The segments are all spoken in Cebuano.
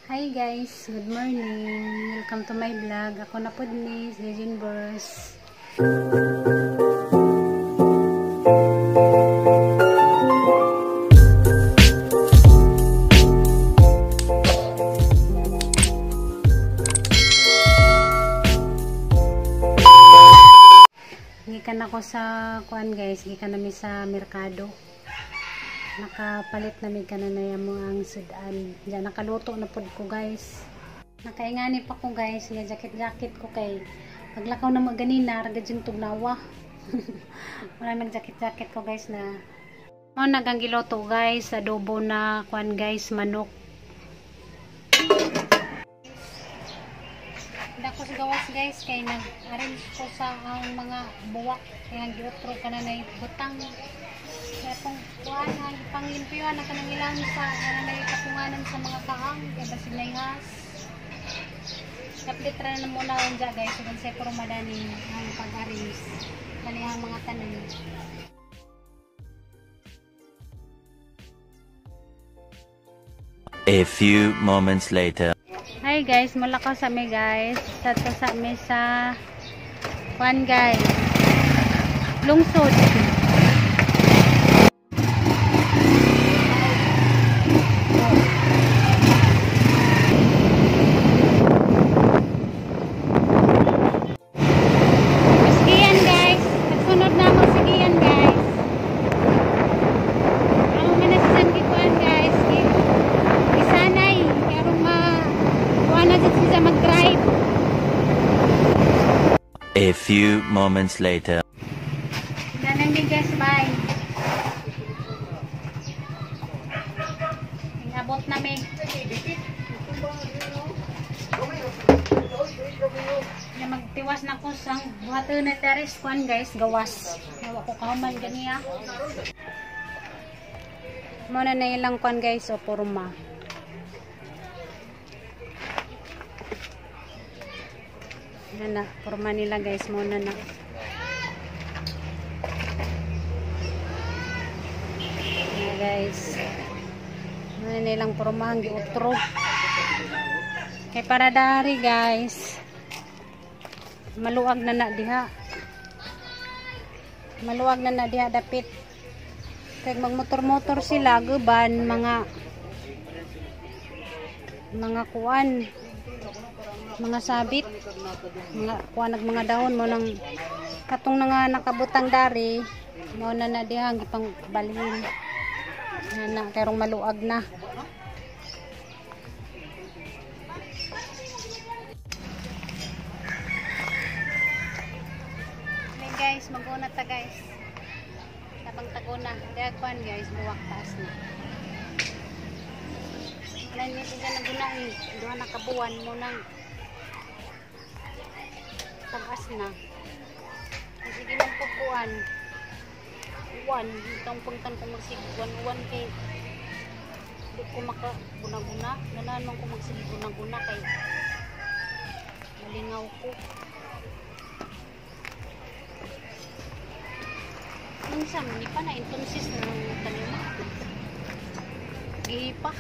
Hi guys, good morning. Welcome to my vlog. Ako na pod ni si Jinbers. Gikan ako sa kuan guys, gikan nami sa merkado. Nakapalit na mi kananay mo ang sudan. Diyan nakaluto na pod ko guys. Nakaingani pa ko guys, nga jacket-jacket ko kay paglakaw na mo ganina ra gid tugnawa. Wala nag-jacket-jacket ko guys na. Mo nagang giluto guys, adobo na kuan guys, manok. Dako sa gawas guys kay nag-arrange ko sa ang mga buwak kay giutro kananay butang. Kaya pong kuan ang panglimpiwan na kanang ilang sa kananay kapunganan sa mga kaang kay basig nayhas. Kaplit ra na muna unja guys, ug unsay porma dani ang pag-arrange kani ang mga tanim. A few moments later. Hi guys, mula ko sa mi guys. Sadto sa mi sa kuan guys. Lungsod. Sigian guys, nagsunod na ako sigian guys. Ang mga nasisan gikuan guys, isanay karong ma kuan na jud siya mag-drive. A few moments later. Ganang ni guys, bye. Abot na mi. Ya magtiwas na ko sang buhaton na teres kuan guys, gawas. Nawa ko kahuman ganiya. Mo na na ilang kuan guys, o porma. Na porma nila guys, mo na na. Na guys. Mo na nilang porma ang giutro. Kay para dari guys. Maluag na na diha. Maluag na na diha dapit. Kay magmotor-motor sila guban mga kuan, mga sabit, mga kuan nag mga dahon mo nang katong na nga nakabutang dari mo na na diha ang gipang balhin na na karong maluag na. Hey guys, maguna ta guys. Tabang taguna, diha kuan guys, buwak taas na. Wala niya siya naguna eh. Duha na kabuwan mo nang tagas na. Sige lang po kuan. Uwan, itong pungtan ko magsigwan-uwan kay di ko makaguna-guna. Ganahan man ko magsiguna-guna kay malingaw ko. Unsa man ni pa na intonsis na ng tanima. Gihipa.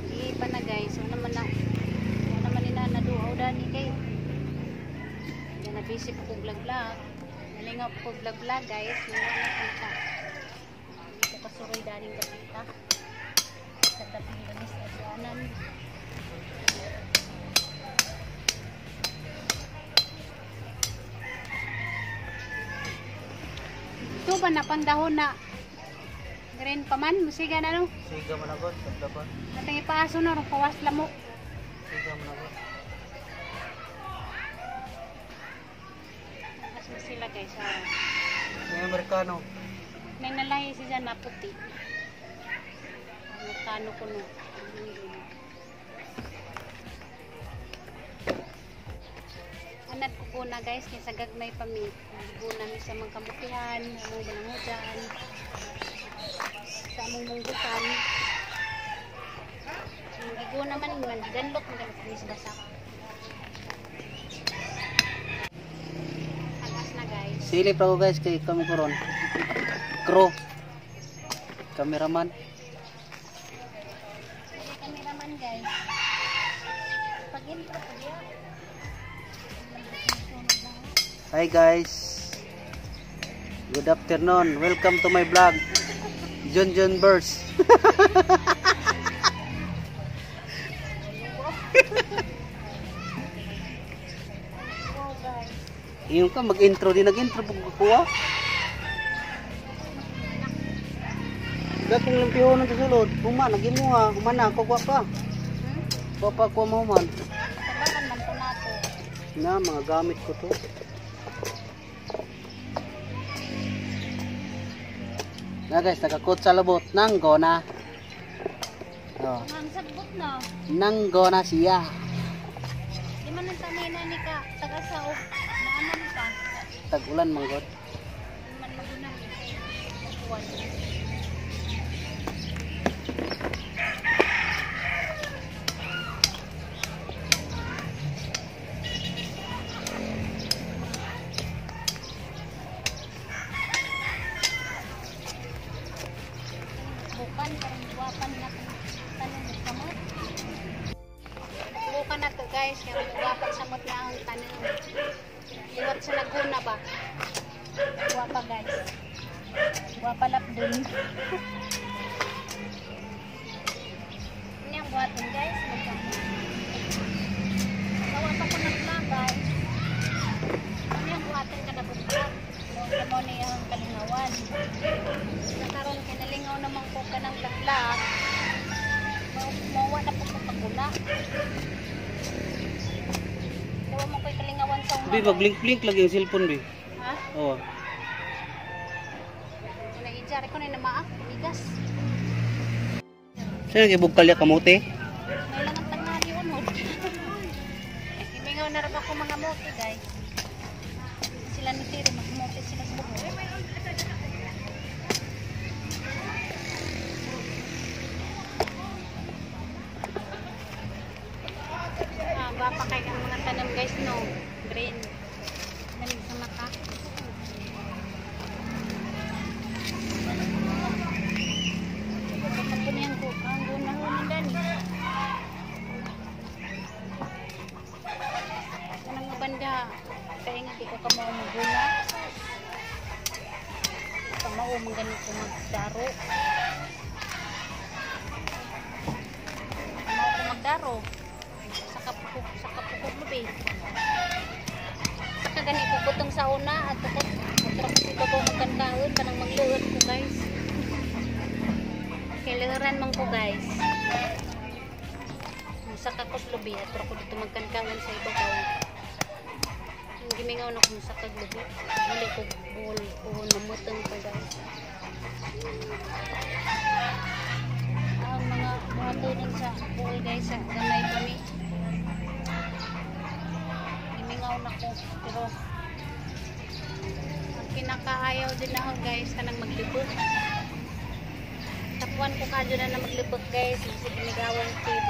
Gihipa na guys. Wala man na. Wala man nina naduaw dani kay. Yan na busy po kog vlog-vlog. Malingaw po kog vlog-vlog guys. Wala na kita. Hindi ko kasuroy daning kapita. Sa taping gamis at anan. Ito ba na pandahon na green pa man? Musiga na no? Siga man ako, tanda pa. Atang ipaaso na, rong pawas lamok. Siga man ako. Aso sila guys. Oh. May Amerikano. May nalahi siya na puti. Amerikano ko no. Anad ko guna guys, kaysa gagmay pa mi. Guna mi sa mga kamutihan, among banangudan, sa among munggutan. Giguna man, ganlot man kami sa basa. Tagas na guys. Silip ako guys kay kami karon. Crew. Cameraman. Guys. Pag-intro ko diya. Hi guys. Good afternoon. Welcome to my vlog. John John Burst. Wow guys. Iyon ka mag-intro din, nag-intro pag kuha. Gatong limpyo ng sulod, huma nagimuha, humana ko kuha pa. Hmm? Kuha pa kuha mo man. Tabangan man to nato. Na mga gamit ko to. Na guys, nakakot sa labot nanggona. Oh, Ang sagbot na. nanggona siya. Di man ang tanay na ni ka taga sa og naanan pa. Tag-ulan manggod. Di man maguna. Kuwan. Bukan karong guwapan na tanom og kamot. Bukan na to guys, kaya guwapan samot na ang tanom. Liwat sa Laguna ba? Guwapa guys. Guwapa lapdun. Ini ang buhaton guys. Gawa pa ko ng vlog guys. Ano yung buhaton kada buntag? Mo niya ang kalingawan. Nakaroon kay nalingaw naman ko kanang laglag. Mawa na po ko pagula. Dawa mo ko'y kalingawan sa Bi, mag-blink-blink lagi ang cellphone bi. Ha? Oo. Wala ijar ko na namaak, migas. Sino gibugkal ya kamote? May lang ang tanghali unod. Imingaw na rin ako mga mote guys. Sila ni Tiri, magmote sila sa buhok. Ah, gwapa kay ang mga tanim guys no. Green. Lamig sa mata. Kapag niyang ko, ang gunahon dani. Kanang banda, kaya nga di ko kamao maguna. Kamao man gani ko magdaro. Kamao ko magdaro. Sa kapukog lubi. Saka gani ko butong sa una at ako otro ko ibabaw magkankaon kanang magluot ko guys. Kailangan man ko guys. Saka ko lubi at ko dito magkankaon sa ibabaw. Gimingaw na ko sa kaglubi. Muli ko buol ko namutong ko guys. Ang mga buhatunan sa buol guys sa gamay kami. Gimingaw na ko pero ang pinakaayaw din ako guys kanang maglibot. Tapuan ko kadyo na maglibot guys kasi ginigawan TV.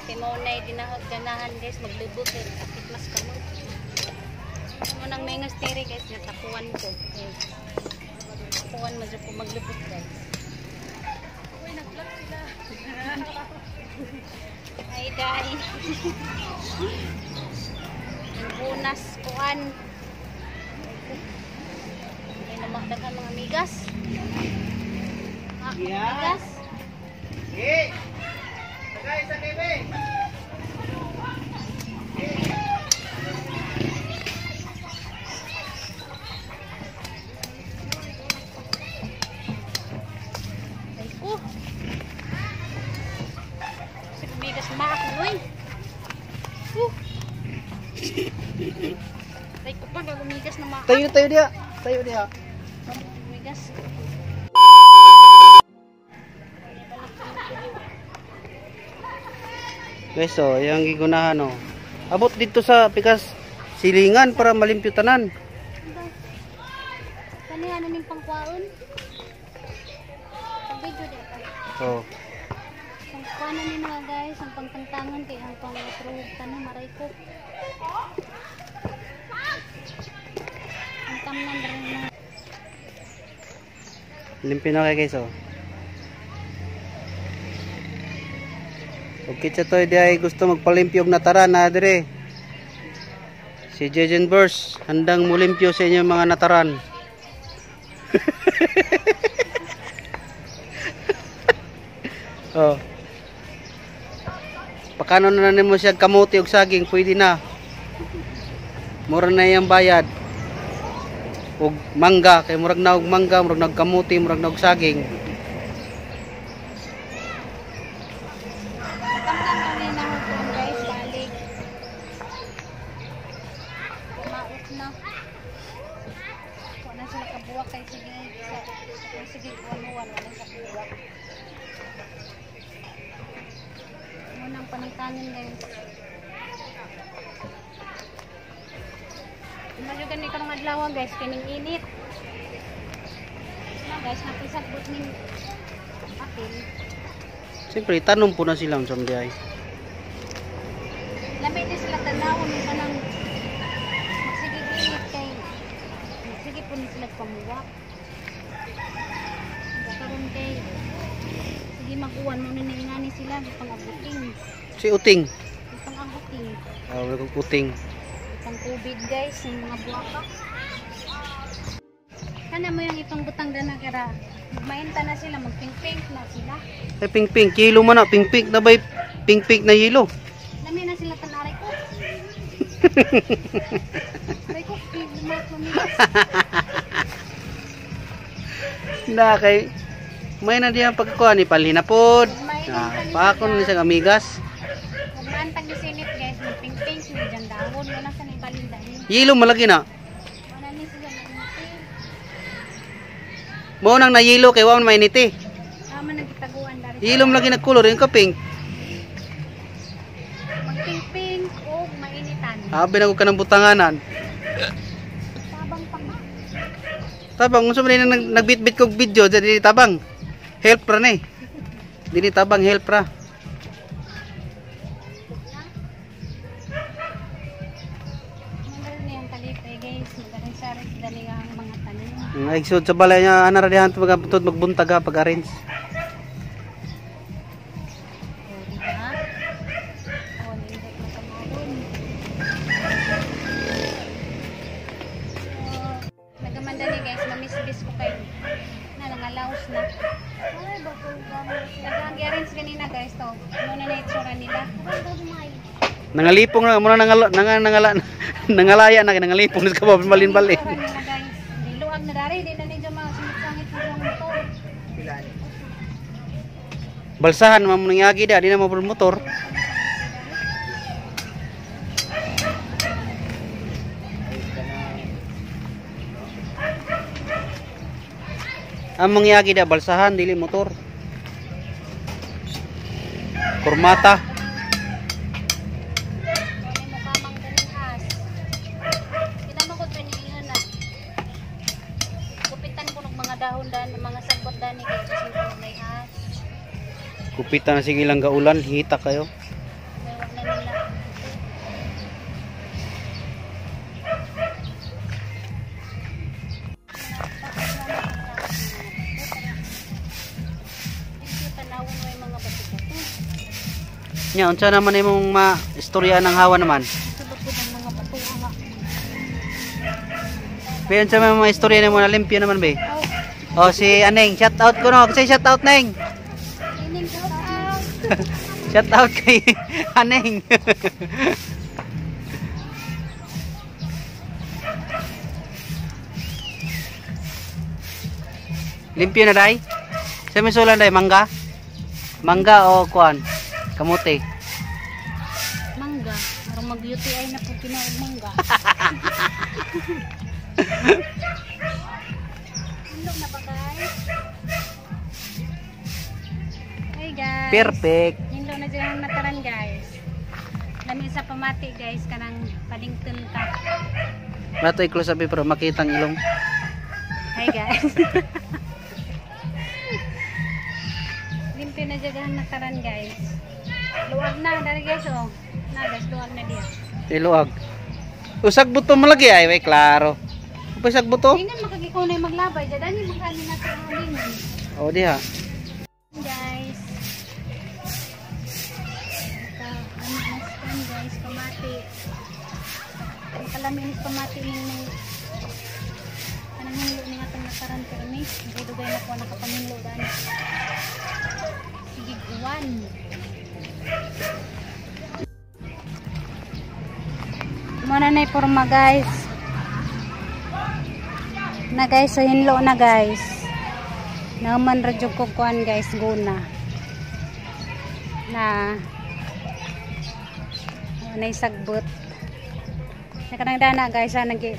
Kay mao na dinahog ganahan guys maglibot kay sakit mas kamot. Mo nang mengos tiri guys nga tapuan ko. Eh, tapuan mo jud ko maglibot guys. Uy, nag-vlog sila. Ay dai. Ang bunas kuan. Ay namakdagan mga migas. Ah, migas. Sige. Sakay sa TV. Ay ko. Sa migas maak noy. Ay ko pa gumigas na maak. Tayo tayo diha. Tayo diha. Gumigas. Guys, oh, yung gigunahan oh. Abot dito sa pikas silingan para malimpyo tanan. Kani ano ning pangkuwaon? Pang video di pa. Oh. Pangkuwaon ni mga guys, ang pangtangtangan kay ang pangtruhog tanan maray ko. Ang tamnan rin na. Limpyo na kay guys oh. Okay sa to di ay gusto magpalimpyo og nataran na dire. Si Jejen Verse handang mulimpyo sa inyong mga nataran. Oh. Pakano na nimo siya kamote og saging, pwede na. Mura na iyang bayad. Og mangga, kay murag na og mangga, murag na og kamote, murag na og saging. Guys, balik. Maot na. Wala sila kabuwak kay sige sige uwan-uwan wala sa kabuwak. Munang panangkanin guys. Umayo gani karong adlaw guys kining init. Na guys, napisagbot ning apil. Siyempre tanom po na sila unsa man di ay. Lamay din sila tanawon kanang magsige init kay magsige po ni sila pamuwak. Karon kay sige mag-uwan mo na ngani sila pang abuting. Si uting. Pang abuting. Ah, wala kong uting. Pang COVID guys, yung mga buwaka. Kana mo yung itong butang dana kara. Mainta na sila, magpink-pink na sila. Ay pink-pink, yelo man na, pink-pink na bay, pink-pink na yelo. Lami na sila tanaray ko. Aray ko, Na kay may na diyan pagkuha ni palina pod. Ah, pakon ni sa amigas. Magmaantag ni sinit guys, magpink-pink ni dyan dahon, wala sa naibalin dahil. Yelo malagi na. Wala ni sila mainiti. Mao nang nayelo kay wa man mainiti. Tama nagitaguan dari. Yelo malagi nagkulor yung ka pink. Magpink-pink o mainitan. Abi na ko kanang butanganan. Tabang pa nga. Tabang unsa man nang nagbitbit kog video dili tabang. Help ra ni. Dili tabang help ra. Magaling na yung kalipay guys. Magaling sa rin dali ang mga tanim. Ang igsud sa balay niya ana ra dihan pag magbuntag ha, pag-arrange. O, diba? O, nindot na kamahon. So, nagamanda ni guys, mamisbis ko kayo. Na, nangalaos na. Nag-arrange kanina guys to. Muna na itsura nila. Nangalipong na muna nangala nangala nangalaya na nangalipong sa kabab malin-balin. Itsura nila guys. Diluag na dari, di na ninyo mga sungit-sangit mo yung motor. Balsahan man mo nangyagi da, di na mo motor. Ang mangyagi da balsahan dili motor. Kurmata. Ay mukamang ganing as. Kita mo ko tuningan na. Kupitan ko ng mga dahon dan, mga sagbot dani kay kasi may as. Kupitan na sige lang gaulan, hita kayo. May wag na nila. Tanawon mo yung mga bato-bato. Nya unsa naman imong ma-istorya ng hawa naman? Sabot ko ng mga bato nga. Be unsa man mga istorya nimo na limpyo naman be? Oh, Oh si Aneng, shout out ko no. Kasi shout out Neng. ining shout out. Shout out kay Aneng. Limpyo na day? Sa may sulan day mangga? Mangga o kuan? Kamote. Mangga. Aron mag-UTI na po kinaog mangga. Handog na ba guys? Hey guys. Perfect. Hindog na dyan ang nataran guys. Lami sa pamati guys kanang palington ka. Nato i-close up pero makita ang ilong. Hi guys. Limpyo na dyan ang nataran guys. Luwag na dari guys oh. Na guys, luwag na diya. Iluag. Usag buto mo lagi ay, way klaro. Usag buto? Ingan makagikaw na yung maglabay. Diyan dani magkani natin ang alin. Oh diha. Guys. Lami ni pamati ning kanang hinlo ni atong nakaran pero ni dugay na ko nakapaminlo dani. Sige guwan. Muna na porma guys. Na guys, so hinlo na guys. Naman ra jud ko kuan guys, guna. Na nay sagbot. Nakanang dana guys, nagi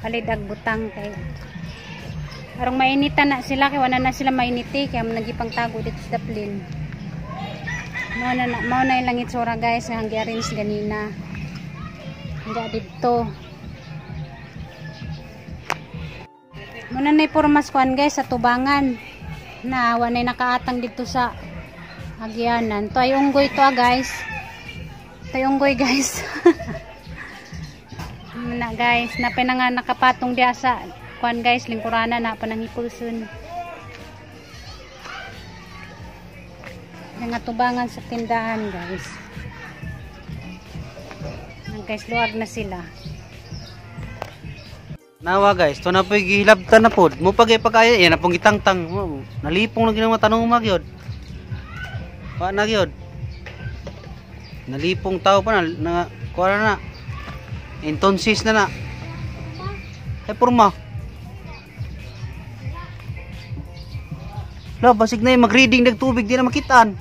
palidag butang kay arong mainitan na sila kay wala na sila mainiti kay mo nagipangtago dito sa daplin. Mao na ilang itsura guys nga gi-arrange ganina. Hangga didto. Muna na pormas kuan guys sa tubangan. Na wa nay nakaatang dito sa agyanan. To ay unggoy to guys. To ay unggoy guys. Na guys, napay na nga nakapatong diya sa kuan guys, lingkurana na panangikulsun. Nga tubangan sa tindahan guys. Na guys, luag na sila. Nawa guys, to na po'y gihilabtan na pod. Mo pag ipagaya, yan na pong gitangtang. Nalipong na ginawa tanong magyod. Wa na gyud. Nalipong tao pa na kuha na. Entonces na na. Ay porma. La basig na mag-reading nag tubig di na makitaan.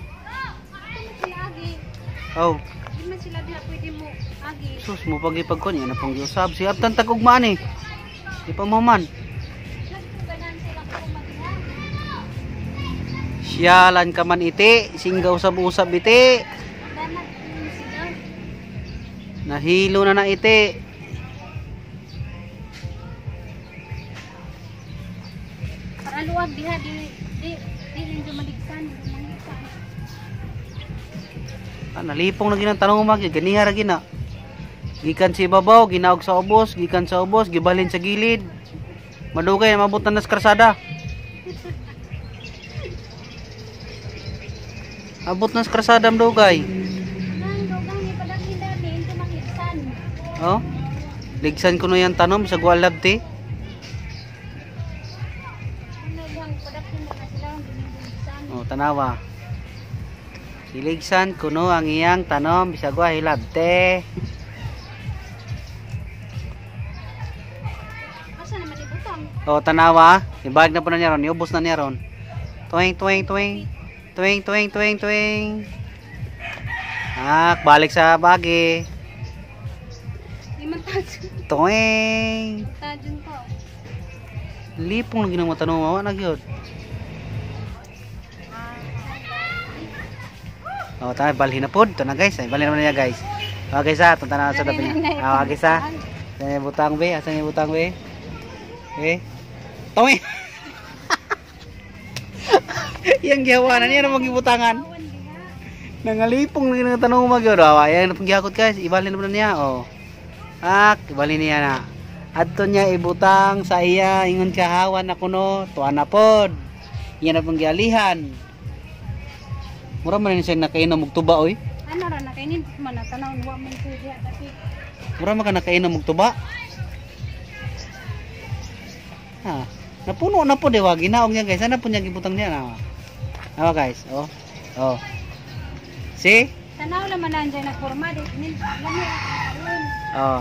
Oh. Di man sila diha pwede mo agi. Sus mo pag ipagkon yan na pong giusab si abtan tag ugmaan eh. Di pa mo man. Siyalan ka man iti, singga usab-usab iti. Nahilo na na iti. Para luwag diha di di di ninyo maligsan, maligsan. Ah, nalipong na ginang tanong mag ganiha ra gina. Gikan sa ibabaw, ginaog sa ubos, gikan sa ubos, gibalhin sa gilid. Madugay mabot na nas karsada. Abot na sa karsada dugay. Oh. Ligsan ko no yan tanom sa gualab ti. Oh, tanawa. Siligsan kuno ang iyang tanom bisag wa hilabte. Asa naman ibutang? Oh, tanawa. Ibag na po na niya ron, iubos na niya ron. Tuwing tuwing tuwing. Tuwing tuwing tuwing tuwing. Ah, balik sa bagi. Tuwing. Lipong na ginang matanong mawa na gyud. Oh, tayo balhin na pod. Ito na guys. Ay, balhin naman niya guys. Oh, guys ha, tunta na sa tabi niya. Oh, guys ha. Asan yung butang be? Asan yung butang be? Eh? Tuwing. Yang gihawanan niya na magibutangan. Nangalipong na ginang tanong magyud. Oh, ayan na pagyakot guys. Ibalhin naman niya. Oh. Ak, ibalhin niya na. Adto niya ibutang sa iya ingon kahawan na kuno, tuwa na pod. Iya na pong gialihan. Mura man ni siya nakainom og tuba oy. Ano ra nakainin man na tanaw wa man ko diha dapit. Mura man ka nakainom og tuba. Ha, napuno na pod eh, ginaong niya guys. Ana po niya gibutang niya na. Awa guys, oh. Oh. See? Tanaw la man anjay nagporma di nin lami. Oh.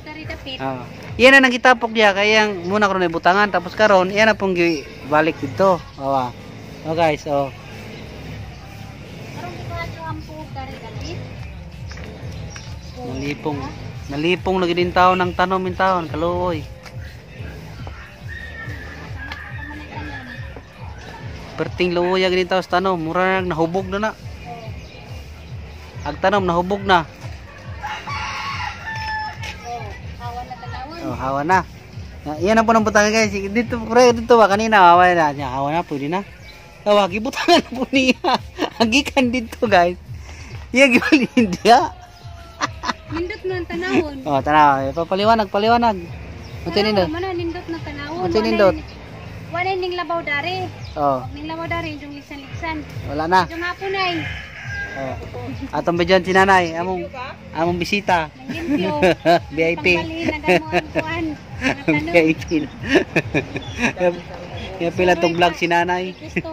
Dari dapit. Oh. Iyan na nagitapok niya kaya yang muna karon ibutangan tapos karon iyan na pong gibalik didto. Oh. Ah. Oh guys, oh. Karon di ko adto ang puog dari dapit. Nalipong. Nalipong lagi din taon ng tanom in taon kaluoy. Perting luoy ag din taon sa tanom, mura na nahubog na na. Ag tanom nahubog na. Oh, hawa na. Iyan ang po ng butangan guys. Dito, pre, dito ba kanina hawa na. Niya, hawa na, pwede na. Hawa, gibutangan na po niya. Hagikan dito guys. Iya, gibalin dia. Nindot na ang tanawon. Oh, tanaw. Papaliwanag, paliwanag. Unsa nindot? Mana nindot na tanawon. Unsa nindot? Wala ning labaw dari. Oh. Ning labaw dari yung ligsan-ligsan. Wala na. Yung hapon ay. Oh. Atong bidyan si nanay, among among bisita. Limpyo. VIP. Pangbalhin na gamo ang kuan. Mga tanong. VIP. Kaya pila tong vlog si nanay. Gusto.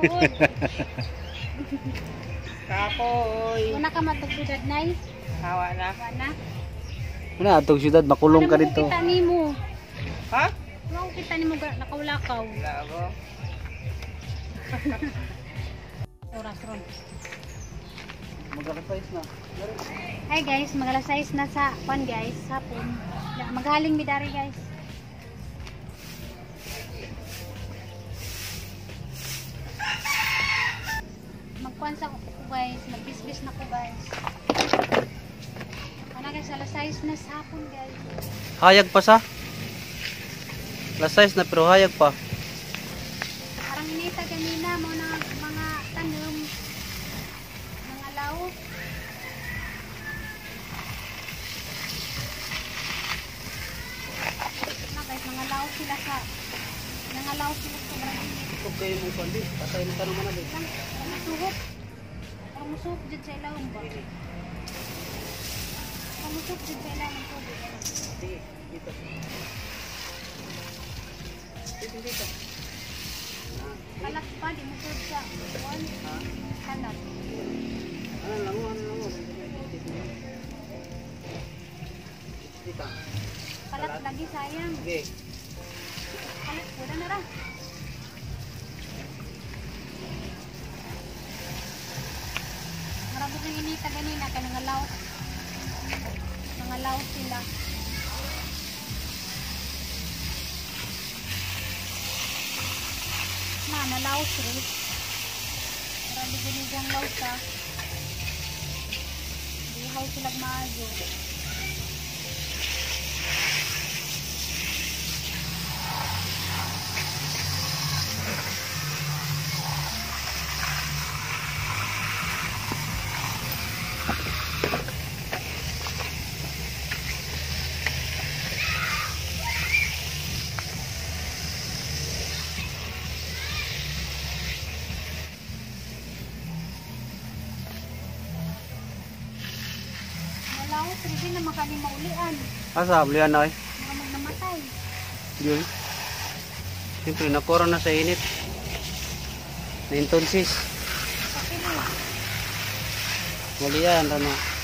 Kapoy. Una ka matugudad nay. Hawa na. Wala. Una atong syudad makulong ka Ano mo dito. Kita nimo. Ha? Ano kita nimo lakaw-lakaw. Labo. Oras ron. Magkakapais na. Hi guys, mag alas 6 na sa kwan guys, hapon. Maghaling mi dari guys. Magkuan sa ko guys, magbisbis na ko guys. Ano guys, alas 6 na sa hapon guys. Hayag pa sa? Alas 6 na pero hayag pa. Parang inita ganina mo na mga tanom, mga law. Na guys, mga law sila sa mga law sila sa sobrang init. Okay mo kundi, patay mo tanong man Lang, ano suhop? Parang musuhop dyan sa ilawom ba? Parang musuhop dyan sa ilawom ng tubig. Ano? Sige, dito. Dito, dito. Kalat pa, di musuhop sa one. Kalat. Ano lang, ano lang. Dito. Kalat lagi sayang. Okay. Kalat, wala na ra. Marabog ng inita ganina kay nangalaw. Nangalaw sila. Na, nalaos rin. Marami binigyan laos ha. Buhaw sila maayo. Nalaos rin din na makalimaulian. Asa, bulian na eh. Mga magnamatay. Yun. Siyempre, nakoro na sa init. Naintonsis. Pakilo. Wali yan, ano.